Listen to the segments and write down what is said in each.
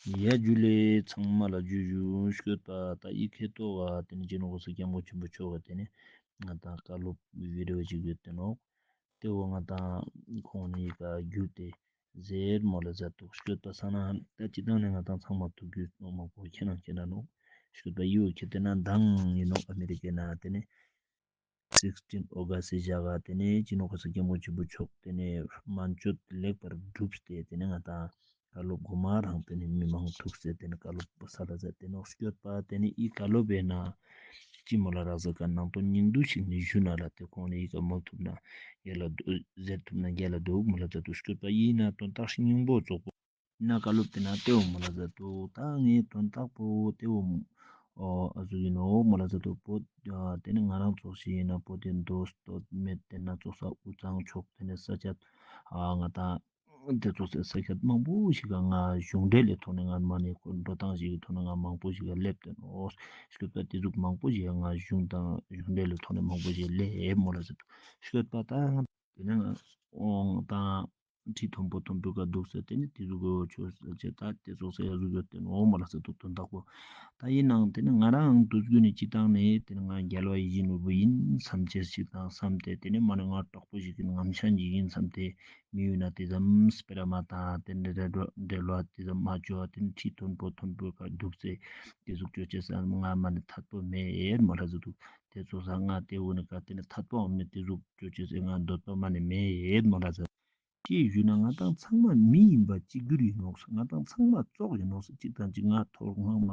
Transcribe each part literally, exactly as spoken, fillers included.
ཡ་ཇུ་ལེ། ཚང་མ་ལ་ཇུ་ཇུ། སྐྱོད་པ་ད་ཨི་ཁེ་ཏོ་ག་ཏེ་ནེ་སྤྱི་ནོར་གོང་ས་སྐྱབས་མགོན་ཆེན་པོ་མཆོག་གི་ཏེ་ནེ་ང་ཏང་བཀའ་སློབ་བི་ཌི་ཡོ་ཅིག་ཡོད་ཏེ་ནོག། ཏེ་བོ་ང་ཏང་ཁོང་ནེ་ཡི་གེ་བསྒྱུར་ཏེ་ཟེར་མོལ་ལ་ཛད་དུག། སྐྱོད་པ་ས་ན་ད་སྤྱིར་བཏང་ནེ་ང་ཏང་ཚང་མ་ཐུགས་རྒྱུས་ནོག་མང་པོ་ཁྱེད་རང་ཁྱེད་རང་ནོག། སྐྱོད་པ་ཡོ་ཁྱེད་ཏེ་ན་མདང་ཨིན་ནོག་ཨ་མི་རི་ཀའི་ནང་ཏེ་ནེ་སིགས་ཊིན་ཨོ་གསྟ་སི་ཞག་ག་ཏེ་ནེ་སྤྱི་ནོར་གོང་ས་སྐྱབས་མགོན་ཆེན་པོ་མཆོག་ཏེ་ནེ་སྨན་བཅོས་ལེགས་པར་གྲུབ་སྟེ་ཏེ་ནེ་ང་ཏང་བཀའ་སློབ་གོ་མ་རང་ཏེ་ནེ་མི་མང་ཐུགས་སེ་ཏེ་ནེ་བཀའ་སློབ་པོ་སལ་ལ་ཛད་ཏེ་ནོག། སྐྱོད་པ་ཏེ་ནེ་ཨི་བཀའ་སློབ་པེ་ན་ཅི་མོལ་ལ་རག་ཟེར་ཁན་ནང་དོན་སྙིང་བསྡུས་ཤིག་ནེ་ཞུ་ན་ལ་ཏེ་ཁོང་ནེ་ཨི་ཀ་མོལ་ཐུབ་ན་རྒྱལ་ལ་འདུག་ཟེར་ཐུབ་ན་རྒྱལ་ལ་འདུག་མོལ་ལ་ཛད་དུག། སྐྱོད་པ་ཨིན་ན་དོན་དག་སྙིང་པོ་ཙོགས་པོ་ན་བཀའ་སློབ་ཏེ་ན་ཏེ་བོ་མོལ་ལ་ཛད་དུག། ད་ངའི་དོན་དག་པོ་ཏེ་བོ་ཨ་ཟུག་ཨིན་ནོག་མོལ་ལ་ཛད་དུག། བོད་ཏེ་ནེ་ང་རང་ཙོགས་ཤིག་ཨིན་ན་བོད་ཏེ་མདོ་སྟོད་སྨད་ཏེ་ན་ཙོགས་ས་དབུས་གཙང་ཕྱོགས་ཏེ་ནེ་ས་ཆ་ང་ཏང་ཏེ་ཙོགས་སི་ས་ཆ་མང་པོ་ཞིག་ག་ང་གཞུང་འབྲེལ་ལི་ཐོག་ནེ་ང་མ་ནེ་འགྲོ་སྟངས་ཤིག་གི་ཐོག་ནེ་ང་མང་པོ་ཞིག་ག་ལེབས་ཏེ་ནོག། སྐྱོད་པ་ཏེ་ཟུག་མང་པོ་ཞིག་ག་ང་གཞུང་དང་གཞུང་འབྲེལ་ལི་ཐོག་ནེ་མང་པོ་ཞིག་ལེབས་མོལ་ལ་ཛད་དུག། སྐྱོད་པ་ད་ང་ཏེ་ནེ་ང་ཏང་ཁྲི་མཐོན་པོ་མཐོན་པོའི་ཀ་དུག་སེ་ཏེ་ནེ་ཏེ་ཟུག་གི་ཆོས་ཅེས་ད་ཏེ་ཙོགས་སེ་ཡ་ཟུག་ཡོད་ཏེ་ནོག་མོལ་ལ་ཛད་དུག། དོན་དག་པོ་ད་ཨིན་ནའང་ཏེ་ནེ་ང་རང་དུས་རྒྱུན་ནེ་སྤྱིར་བཏང་ནེ་ཏེ་ནེ་ང་རྒྱལ་བ་ཡིད་བཞིན་ནོར་བུ་ཨིན་སམ་ཅེས་ཤིག་དང་སམ་སྟེ་ཏེ་ནེ་མ་ནེ་ང་དྲག་པོ་ཞིག་ཨིན་ངམ་ཤན་ཞིག་ཨིན་སམ་སྟེ་མི་ཡུལ་ན་ཏེ་ཙམ་སྤེ་ར་མ་ཏང་ཏེ་ནེ་འབྲེལ་བ་ཏེ་ཙམ་མ་ཅོ་བ་ཏེ་ནེ་ཁྲི་མཐོན་པོ་མཐོན་པོའི་ཀ་དུག་སེ་ཏེ་ཟུག་ཅོ་ཅེས་ང་མ་ནེ་ཐད་པོ་མེད་མོལ་ལ་ཛད་དུག། ཏེ་ཙོགས་ས་ང་ཏེ་བོ་ནེ་ཀ་ཏེ་ནེ་ཐད་པོའང་མེད་ཏེ་ཟུག་ཅོ་ཅེས་ང་འདོད་པ་མ་ནེ་མེད་མོལ་ལ་ཛད། ཅི་ཞུ་ན་ང་ཏང་ཚང་མ་མི་ཨིན་པ་གཅིག་གྱུར་ཨིན་ནོག། ང་ཏང་ཚང་མ་ཙོགས་ཨིན་ནོག། གཅིག་དང་གཅིག་ང་ཐོག་ང་མ་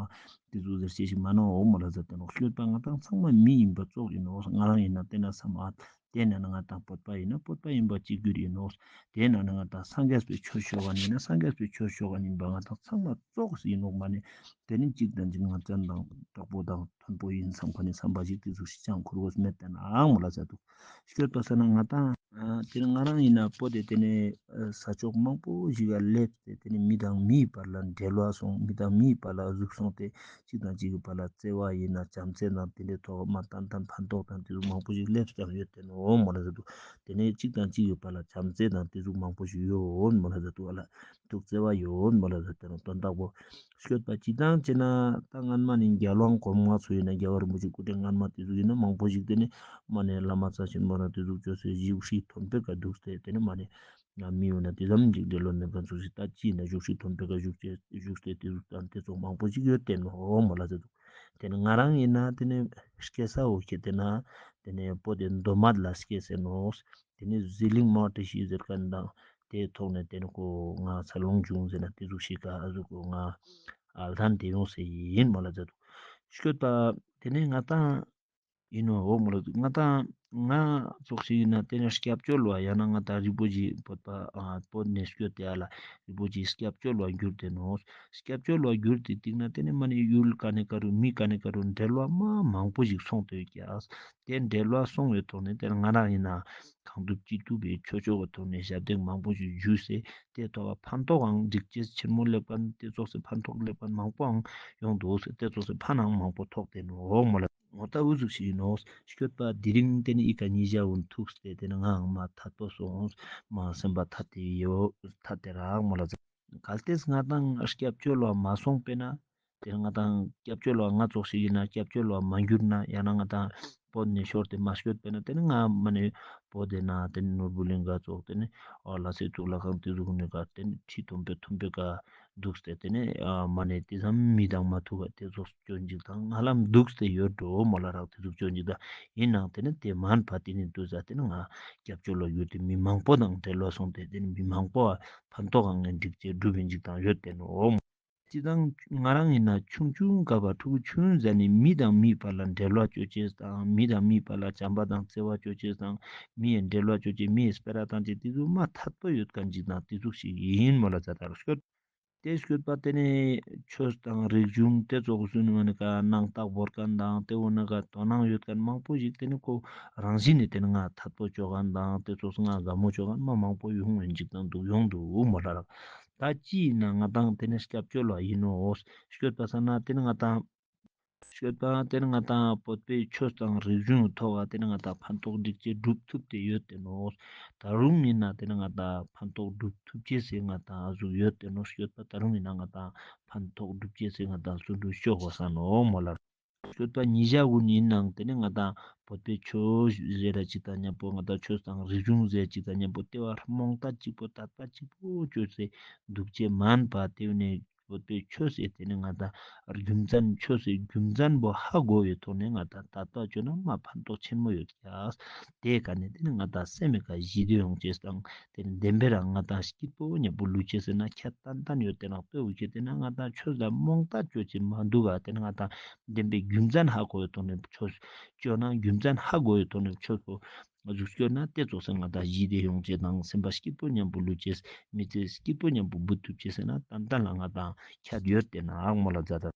ཏེ་ཟུག་ཟེར་ཅེས་ཤིག་མ་ནོག་མོལ་ལ་ཛད་ཏེ་ནོག། སྐྱོད་པ་ང་ཏང་ཚང་མ་མི་ཨིན་པ་ཙོགས་ཨིན་ནོག། ང་རང་ཨིན་ན་ཏེ་ན་སམ་ཨ་ཏེ་ན་ན་ང་ཏང་བོད་པ་ཨིན་ན་བོད་པ་ཨིན་པ་གཅིག་གྱུར་ཨིན་ནོག། ཏེ་ན་ན་ང་ཏང་སངས་རྒྱས་པའི་ཆོས་ཞུ་ཁན་ཨིན་ན་སངས་རྒྱས་པའི་ཆོས་ཞུ་ཁན་ཨིན་པ་ང་ཏང་ཚང་མ་ཙོགས་ཨིན་ནོག་མ་ནེ་ཏེ་ནེ་གཅིག་དང་གཅིག་ང་ཏང་དྲག་པོ་དང་མཐོན་པོ་ཨིན་སམ་ཁན་ནི་སམ་པ་ཞིག་ཏེ་ཟུག་ཤིག་ཅང་ཁུར་གོས་མེད་ཏེ་ནའང་མོལ་ལ་ཛད་དུག། སྐྱོད་པ་ས་ན་ང་ཏང་ཨ་ཏེ་ནེ་ང་རང་ཨིན་ན་བོད་ཏེ་ཏེ་ནེ་ས་ཕྱོགས་མང་པོ་ཞིག་ག་ལེབས་ཏེ་ཏེ་ནེ་མི་དང་མིའི་བར་ལ་འབྲེལ་བ་སོང་མི་དང་མིའི་བར་ལ་ཟུག་སོང་སྟེ་གཅིག་དང་གཅིག་གི་བར་ལ་བརྩེ་བ་ཨིན་ན་བྱམས་བརྩེ་དང་ཏེ་ནེ་ཐོག་མ་ཏན་ཏན་ཕན་ཐོགས་དང་ཏེ་ཟུག་མང་པོ་ཞིག་ལེབས་ཀྱང་ཡོད་ཏེ་ནོག་མོལ་ལ་ཛད་དུག། ཏེ་ནེ་གཅིག་དང་གཅིག་གི་བར་ལ་བྱམས་བརྩེ་དང་ཏེ་ཟུག་མང་པོ་ཞིག་ཡོད་མོལ་ལ་ཛད་དུག། ཨ་ལ་ཐུགས་བརྩེ་བ་ཡོད་མོལ་ལ་ཛད་ཏེ་ནོག། དོན་དག་པོ་སྐྱོད་པ་སྤྱིར་བཏང་ཅེ་ན་ད་སྔན་མ་ནེ་རྒྱལ་དབང་གོང་མ་ཚོ་ཨིན་ན་རྒྱལ་བ་རིན་པོ་ཆེ་སྐུ་ཕྲེང་སྔན་མ་ཏེ་ཟུག་ཨིན་ན་མང་པོ་ཞིག་ཏེ་ནེ་མ་ནེ་བླ་མ་རྩ་ཆེན་པོ་རང་ཏེ་ཟུག་ཅོས་སེ་བཞུགས་ཁྲི་མཐོན་པོའི་ཀ་དུག་སྟེ་ཏེ་ནེ་མ་ནེ་ང་མི་ཡུལ་ན་ཏེ་ཙམ་ཞིག་འབྲེལ་བ་མེད་ཁན་ཚོ་ཞིག་ད་ཅི་ཨིན་ན་བཞུགས་ཁྲི་མཐོན་པོའི་ཀ་བཞུགས་ཏེ་བཞུགས་ཏེ་ཏེ་ཟུག་དང་ཏེ་ཙོགས་མང་པོ་ཞིག་ཡོད་ཏེ་ནོག་མོལ་ལ་ཛད་དུག། ཏེ་ནེ་ང་རང་ཨིན་ན་ཏེ་ནེ་སྐྱེ་ས་འོ་ཁེ་ཏེ་ན་ཏེ་ནེ་བོད་ཏེ་མདོ་སྨད་ལ་སྐྱེས་སེ་ནོག། ཏེ་ནེ་ཟི་ལིང་མ་ཏི་ཤི་ཟེར་ཁན་དང་ཏེའི་ཐོག་ནེ་ཏེ་ནེ་ཁོ་ང་འཚར་ལོངས་བྱུང་ཟེར་ན་ཏེ་ཟུག་ཤིག་ག་ཨ་ཟུག་ཁོ་ང་ཨ་ལྷན་ཏེ་ཡོང་སེ་ཨིན་མོལ་ལ་ཛད་དུག། སྐྱོད་པ་ཏེ་ནེ་ང་ཏང་ཨིན་ནོག་འོ་མོལ་ལ་ང་ཏང་ང་ཙོགས་ཤིག་ཨིན་ན་ཏེ་ནེ་སྐྱབས་བཅོལ་བ་ཡང་ན་ང་ཏང་རི་པོ་ཇི་བོད་པ་ཨ་བོད་ནེ་སྐྱོད་ཏེ་ཨ་ལ་རི་པོ་ཇི་སྐྱབས་བཅོལ་བ་གྱུར་ཏེ་ནོག། སྐྱབས་བཅོལ་བ་གྱུར་ཏེ་སྟིང་ནེ་ཏེ་ནེ་མ་ནེ་ཡུལ་ཀ་ནེ་ཀ་རུ་མི་ཀ་ནེ་ཀ་རུ་འབྲེལ་བ་མ་མང་པོ་ཞིག་སོང་སྟེ་ཡོད་ཀྱག། ཏེ་འབྲེལ་བ་སོང་བའི་ཐོག་ནེ་ཏེ་ནེ་ང་རང་ཨིན་ན་གང་ཐུབ་ཅི་ཐུབ་པའི་ཆོས་ཕྱོགས་ཀྱི་ཐོག་ནེ་ཞབས་འདེགས་མང་པོ་ཞིག་ཞུས་སེ་ཏེ་ཐོག་ཕན་ཐོགས་ཨང་འགྲིག་ཅེས་ཆེན་མོ་ལེབ་ཁན་ཏེ་ཙོགས་སེ་ཕན་ཐོགས་ལེབ་ཁན་མང་པོའང་ཡོང་དུག་སེ་ཏེ་ཙོགས་སེ་ཕན་ཨང་མང་པོ་ཐོགས་ཏེ་ནོག་མོལ་ལ། འོ་ད་འུ་ཟུག་ཤིག་ཨིན་ནོག། སྐྱོད་པ་དེ་རིང་ཏེ་ནེ་ཨི་ཀ་ཉེ་ཞ་འུན་ཐུགས་ཏེ་ཏེ་ནེ་ངའང་མ་ཐད་པོ་སོང་མ་སེམས་པ་ཐད་དེ་ཡོད་ཐད་དེ་རག་མོལ་ལ་ཛད། གལ་ཏེ་ང་ཏང་སྐྱབས་བཅོལ་བ་མ་སོང་པེ་ན་ཏེ་ང་ཏང་སྐྱབས་བཅོལ་བ་ང་ཙོགས་ཤིག་ཨིན་ན་སྐྱབས་བཅོལ་བ་མ་གྱུར་ན་ཡང་ན་ང་ཏང་བོད་ནེ་ཤོར་ཏེ་མ་སྐྱོད་པེ་ན་ཏེ་ནེ་ང་མ་ནེ་བོད་ཏེ་ན་ཏེ་ནེ་ནོར་བུ་གླིང་ག་ཙོགས་ཏེ་ནེ་ཨ་ལ་སེ་གཙུག་ལག་ཁང་ཏེ་ཟུག་ནེ་ཀ་ཏེ་ནེ་ཁྲི་མཐོན་པོའི་མཐོན་པོའི་ཀ་དུག་སྟེ་ཏེ་ནེ་ཨ་མ་ནེ་ཏེ་ཙམ་མི་དང་མ་ཐུག་ག་ཏེ་ཙོགས་སྐྱོན་ཅིག་དང་ཧ་ལམ་དུག་སྟེ་ཡོད་འགྲོ་མོལ་ལ་རག། ཏེ་ཙོགས་སྐྱོན་ཅིག་དང་ཨིན་ནའང་ཏེ་ནེ་ཏེ་མན་པ་ཏེ་ནེ་དུས་ཙ་ཏེ་ནེ་ང་སྐྱབས་བཅོལ་ལ་ཡོད་ཏེ་མི་མང་པོ་དང་འབྲེལ་བ་སོང་སྟེ་ཏེ་ནེ་མི་མང་པོ་ཕན་ཐོགས་ཨང་འགྲིག་ཅེས་སྒྲུབ་ཨིན་ཅིག་དང་ཡོད་ཏེ་ནོག། སྤྱིར་བཏང་ང་རང་ཨིན་ན་ཆུང་ཆུང་སྐབས་པ་ཕྲུ་གུ་ཆུང་ཟ་ནེ་མི་དང་མིའི་བར་ལ་འབྲེལ་བ་ཅོ་ཅེས་དང་མི་དང་མིའི་བར་ལ་བྱམས་པ་དང་བརྩེ་བ་ཅོ་ཅེས་དང་མིའི་འབྲེལ་བ་ཅོ་ཅེས་མིའི་སྤེ་ར་བཏང་ཅེས་ཏེ་ཙོགས་མ་ཐད་པོ་ཡོད་ཁན་ཅིག་དང་ཏེ་ཙོགས་ཤིག་ཨིན་མོལ་ལ་ཛད་ད་རག། སྐྱོད་ཏེ་སྐྱོད་པ་ཏེ་ནེ་ཆོས་དང་རིག་གཞུང་ཏེ་ཙོགས་སུ་ནི་མ་ནེ་ཀ་ནང་རྟག་བོར་ཁན་དང་ཏེ་བོ་ནེ་ཀ་དོ་སྣང་ཡོད་ཁན་མང་པོ་ཞིག་ཏེ་ནེ་ཁོ་རང་བཞིན་ནེ་ཏེ་ནེ་ང་ཐད་པོ་ཅོ་ཁན་དང་ཏེ་ཙོགས་ང་དགའ་མོ་ཅོ་ཁན་མ་མང་པོ་ཡོང་ཨིན་ཅིག་དང་དུག་ཡོང་དུག་མོལ་ལ་རག། ད་ཅི་ཨིན་ན་ང་ཏང་ཏེ་ནེ་སྐྱབས་བཅོལ་བ་ཨིན་ནོག་སྐྱོད་པ་ས་ན་ཏེ་ནེ་ང་ཏང་ ཤོད་པ་ཏེ་ནེ་ང་དང་བོད་པའི་ཆོས་དང་རིག་གཞུང་ཐོག་ལ་ཏེ་ནེ་ང་དང་ཕན་ཐོགས་སྒྲིག་ཅེས་སྒྲུབ་ཐུབ་སྟེ་ཡོད་ཏེ་ནོག། ད་རུང་ཡིན་ན་ཏེ་ནེ་ང་དང་ཕན་ཐོགས་སྒྲུབ་ཐུབ་ཅེས་སི་ང་དང་ཨ་ཟུག་ཡོད་ཏེ་ནོག། ཤོད་པ་ད་རུང་ཡིན་ན་ང་དང་ཕན་ཐོགས་སྒྲུབ་ཅེས་སི་ང་དང་བརྩོན་འགྲུས་ཅོ་གོས་ས་ནོག་མོལ་ལ། ཤོད་པ་ཉེ་ཞ་གུན་ཡིན་ནའང་ཏེ་ནེ་ང་དང་བོད་པའི་ཆོས་ཟེར་ར་ཅིག་དང་ཉམ་པོ་ང་དང་ཆོས་དང་རིག་གཞུང་ཟེར་ཅིག་དང་ཉམ་པོ་ཏེ་བོ་རྨོངས་དད་ཅིག་པོ་དད་པ་ཅིག་པོ་ཅོས་ཏེ་དུག་ཅེས་མན་པ་ཏེ་བོ་ནེ་བོད་པའི་ཆོས་སི་ཏེ་ནེ་ང་དང་རྒྱུ་མཚན་ཆོས་སི་རྒྱུ་མཚན་པོ་ཧ་གོ་བའི་ཐོག་ནེ་ང་དང་དད་པ་ཅོས་ན་མ་ཕན་ཐོགས་ཆེན་མོ་ཡོད་ཀྱག། ཏེ་ཀ་ནེ་ཏེ་ནེ་ང་དང་སེམས་མི་ཀ་ཞི་བདེ་ཡོང་ཅེས་དང་ཏེ་ནེ་བདེན་པའི་རང་ང་དང་སྐྱིད་པོ་ཉམ་པོ་ལུས་ཅེས་ཟེར་ན་ཁྱད་ཏན་ཏན་ཡོད་ཏེ་ནོག། ཏེ་བོ་ཁྱད་ཏེ་ནེ་ང་དང་ཆོས་ལ་རྨོངས་དད་ཅོ་ཅེས་མ་དུག་ག་ཏེ་ནེ་ང་དང་བདེན་པའི་རྒྱུ་མཚན་ཧ་གོ་བའི་ཐོག་ནེ་ཆོས་ཅོས་ན་རྒྱུ་མཚན་ཧ་གོ་བའི་ཐོག་ནེ་ཆོས་པོ་ཟུག་སྐྱོར་ན་ཏེ་ཙོགས་སེ་ང་དང་ཞི་བདེ་ཡོང་ཅེས་དང་སེམས་པ་སྐྱིད་པོ་ཉམ་པོ་ལུས་ཅེས་མི་ཚེ་སྐྱིད་པོ་ཉམ་པོ་འབུད་ཐུབ་ཅེས་ཟེར་ན་ཏན་ཏན་ལ་ང་དང་ཁྱད་ཡོད་ཏེ་ནོག་མོལ་ལ་མཛད་ད།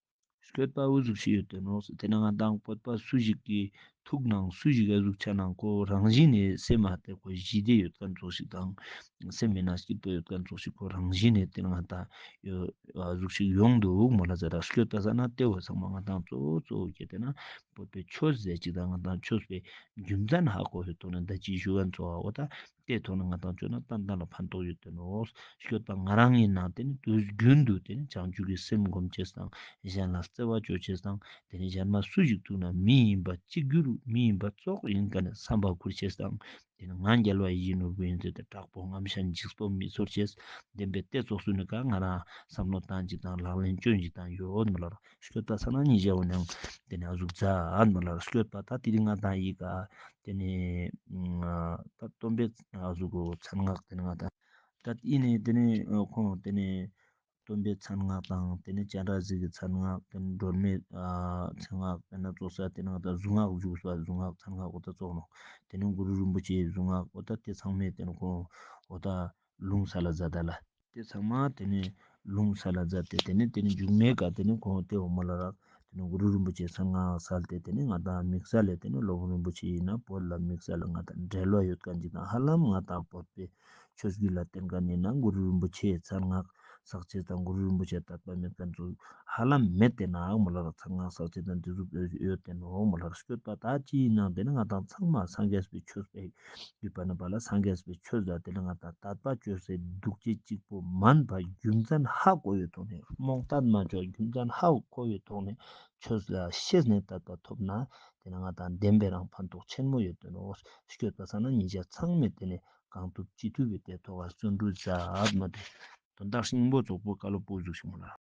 ཤོད་པ་འུ་ཟུག་ཤིག་ཡོད་ཏེ་ནོག། ཏེ་ནེ་ང་དང་བོད་པ་སུ་ཞིག་གི་ཐུག་ནང་སུ་ཞིག་ག་ཟུག་ཆ་ནང་ཁོ་རང་བཞིན་ནེ་སེམས་མ་ཏེ་ཁོ་ཞི་བདེ་ཡོད་ཁན་ཙོགས་ཤིག་དང་སེམས་མེད་ན་སྐྱིད་པོ་ཡོད་ཁན་ཙོགས་ཤིག་ཁོ་རང་བཞིན་ནེ་ཏེ་ནེ་ང་དང་ཡོད་ཨ་ཟུག་ཤིག་ཡོང་དུག་མོལ་ལ་མཛད་ད། ཤོད་པ་ས་ན་ཏེ་བོ་ཚང་མ་ང་དང་གཙོ་བོ་གཙོ་བོ་ཁྱད་ཏེ་ནེ་བོད་པའི་ཆོས་ཟེར་ཅིག་དང་ང་དང་ཆོས་པའི་རྒྱུ་མཚན་ཧ་གོ་བའི་ཐོག་ནེ་ད་ཅི་ཞུ་ཁན་ཙོགས་འོ་ད་ཏེ་ཐོག་ནེ་ང་དང་ཅོས་ན་ཏན་ཏན་ལ་ཕན་ཐོགས་ཡོད་ཏེ་ནོག། ཤོད་པ་ང་རང་ཡིན་ན་ཏེ་ནེ་དུས་རྒྱུན་དུ་ཏེ་ནེ་བྱང་ཆུབ་ཀྱི་སེམས་སྒོམ་ཅེས་དང་གཞན་ལ་བརྩེ་བ་ཅོ་ཅེས་དང་ཏེ་ནེ་གཞན་མ་སུ་ཞིག་ཐུག་ན་མི་ཡིན་པ་གཅིག་གྱུར་མི་ཡིན་པ་ཙོགས་ཡིན་ཀ་ནེ་བསམ་པ་ཁུར་ཅེས་དང་ཏེ་ནེ་ང་རྒྱལ་བ་ཡིད་བཞིན་ནོར་བུ་ཡིན་ཟེར་ཏེ་དྲག་པོ་རྔམ་ཞེན་འཇིགས་པོ་མི་ཚོར་ཅེས་བདེན་པའི་ཏེ་ཙོགས་སུ་ནི་ཀ་ང་རང་བསམ་བློ་བཏང་ཅིག་དང་ལག་ལེན་ཅོ་ཅིག་དང་ཡོད་མོལ་ལ། ཤོད་པ་ས་ན་ཉེ་ཞ་བོ་ནང་ཏེ་ནེ་ཨ་ཟུག་མཛད་མོལ་ལ། ཤོད་པ་ད་དེ་རིང་ང་དང་ཡི་ཀ་ཏེ་ནེ་ད་སྟོན་པའི་ཨ་ཟུག་གོ་མཚན་སྔགས་ཏེ་ནེ་ང་དང་ད་ཡིན་ནེ་ཏེ་ནེ་ཁོང་ཏེ་ནེ་སྟོན་པའི་མཚན་སྔགས་དང་ཏེ་ནེ་སྤྱན་རས་གཟིགས་ཀྱི་མཚན་སྔགས་ཏེ་ནེ་སྒྲོལ་མའི་ཨ་མཚན་སྔགས་ཏེ་ནེ་ཙོགས་ས་ཏེ་ནེ་ང་དང་གཟུངས་སྔགས་བཞུགས་པ་གཟུངས་སྔགས་མཚན་སྔགས་འོ་ད་ཙོགས་ནོག། ཏེ་ནེ་གུ་རུ་རིན་པོ་ཆེའི་གཟུངས་སྔགས་འོ་ད་ཏེ་ཚང་མས་ཏེ་ནེ་ཁོང་འོ་ད་ལུང་ས་ལ་མཛད་ད་ལ། ཏེ་ཚང་མ་ཏེ་ནེ་ལུང་ས་ལ་མཛད་དེ་ཏེ་ནེ་ཏེ་ནེ་མཇུག་མའི་ཀ་ཏེ་ནེ་ཁོང་ཏེ་འོ་མོལ་ལ་རག། ཏེ་ནེ་གུ་རུ་རིན་པོ་ཆེའི་མཚན་སྔགས་སལ་ཏེ་ཏེ་ནེ་ང་དང་དམིགས་བསལ་ལ་ཏེ་ནེ་སློབ་དཔོན་རིན་པོ་ཆེ་ཡིན་ན་བོད་ལ་དམིགས་བསལ་ལ་ང་དང་འབྲེལ་བ་ཡོད་ཁན་ཅིག་དང་ཧ་ལམ་ང་དང་བོད་པའི་ཆོས་བརྒྱུད་ལ་བརྟེན་ཁན་ཡིན་ན་གུ་རུ་རིན་པོ་ཆེའི་མཚན་སྔགས་སལ་ཅེས་དང་གུ་རུ་རིན་པོ་ཆེ་དད་པ་མེད་ཁན་ཚོ་ཧ་ལམ་མེད་དེ་ནའང་མོལ་ལ་རག། མཚན་སྔགས་སལ་ཅེས་དང་ཏེ་ཟུག་ཡོད་དེ་ནོག་མོལ་ལ་རག། ཤོད་པ་ད་ཅི་ཡིན་ནའང་ཏེ་ནེ་ང་དང་ཚང་མ་སངས་རྒྱས་པའི་ཆོས་པའི་ཡུལ་པ་ན་པ་ལ་སངས་རྒྱས་པའི་ཆོས་ལ་ཏེ་ནེ་ང་དང་དད་པ་ཅོས་སེ་དུག་ཅེས་གཅིག་པོ་མན་པ་རྒྱུ་མཚན་ཧ་གོ་བའི་ཐོག་ནེ་རྨོངས་དད་མ་ཅོས་རྒྱུ་མཚན་ཧ་གོ་བའི་ཐོག་ནེ་ཆོས་ལ་ཤེས་ནེ་དད་པ་ཐོབ་ན་ཏེ་ནེ་ང་དང་བདེན་པའི་རང་ཕན་ཐོགས་ཆེན་མོ་ཡོད་དེ་ནོག། ཤོད་པ་ས་ན་ཉེ་ཞ་ཚང་མས་ཏེ་ནེ་གང་ཐུབ་ཅི་ཐུབ་པའི་ཏེ་ཐོག་ལ་བརྩོན་འགྲུས་མཛད་མ་ཏེ་དོན་དག་སྙིང་པོ་ཙོགས་པོ་བཀའ་སློབ་པོ་ཟུག་ཤིག་མོལ་ལ།